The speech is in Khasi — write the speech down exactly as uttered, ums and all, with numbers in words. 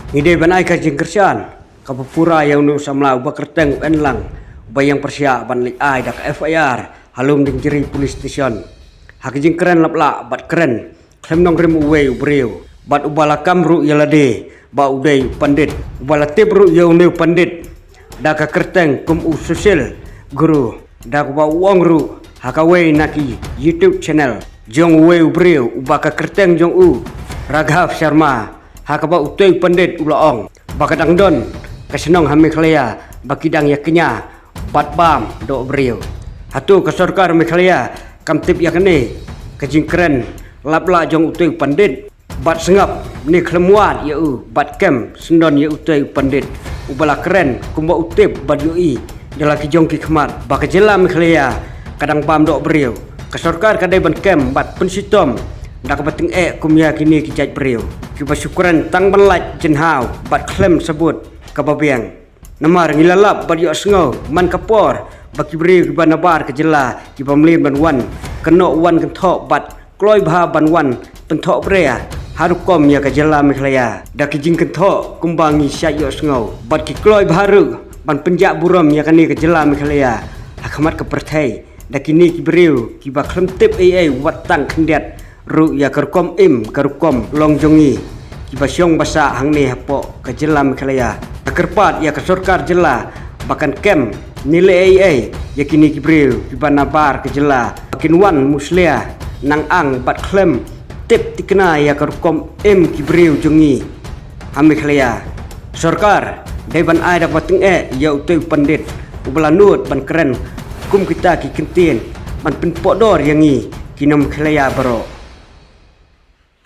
Ngi dei ban ai ka jingkyrshan kaba pura ïa une u samla uba kyrteng u Enlang, uba ïeng pyrshah ban leit ai da ka F I R ha Lumdiengjri Police Station ha ka jingkren laplah bad kren khlem nongrim uwei u briew, bad uba la kam ruh ïa lade ba u dei u pandit, uba la tip ruh ïa une u pandit da ka kyrteng kum u Sushil Guru, da kaba u ong ruh ha kawei na ki YouTube channel jong uwei u briew uba ka kyrteng jong u Raghav Sharma, ha kaba utei u pandit u la ong ba ka dang don ka shnong ha Meghalaya ba ki dang ïa kñia bad bam doh briew. Hato ka sorkar Meghalaya kam tip ïa kane ka jingkren laplah jong utei u pandit? Bad sngap ne khlem wad ïa u bad kem syndon ïa utei u pandit uba la kren kumba u tip bad ïohi da la ki jong ki khmat ba ka jylla Meghalaya ka dang bam doh briew. Ka sorkar ka dei ban kem bad pynshitom da kaba tyngeh kum ïa kine ki jait briew kiba shu kren tang ban lait jynhaw bad khlem sabut kaba biang. Namar ngi la lap bad ïohsngew man ka por ba ki briew kiba nabar ka jylla kiba mlien ban wan kynnoh wan kynthoh bad kloi bha ban wan pynthoh bria ha rukom ïa ka jylla Meghalaya da ki jingkynthoh kumba ngi shait ïohsngew, bad ki kloi bha ruh ban pynjah burom ïa kane ka jylla Meghalaya ha khmat ka pyrthei da kine ki briew kiba khlem tip ei ei wat tang khyndiat ruh ïa ka rukom im ka rukom long jong ngi kiba shong ba sah hangne hapoh ka jylla Meghalaya. Ka kyrpad ïa ka sorkar jylla ba kan kem ne leh ei ei ïa kine ki briew kiba nabar ka jylla ba kin wan muslia nang ang bad khlem tip tikna ïa ka rukom im ki briew jong ngi ha Meghalaya. Sorkar dei ban ai da kaba tyngeh ïa utei u pandit uba la nud ban kren kum kita ki kyntien ban pynpohdor ïa ngi ki nong Meghalaya baroh.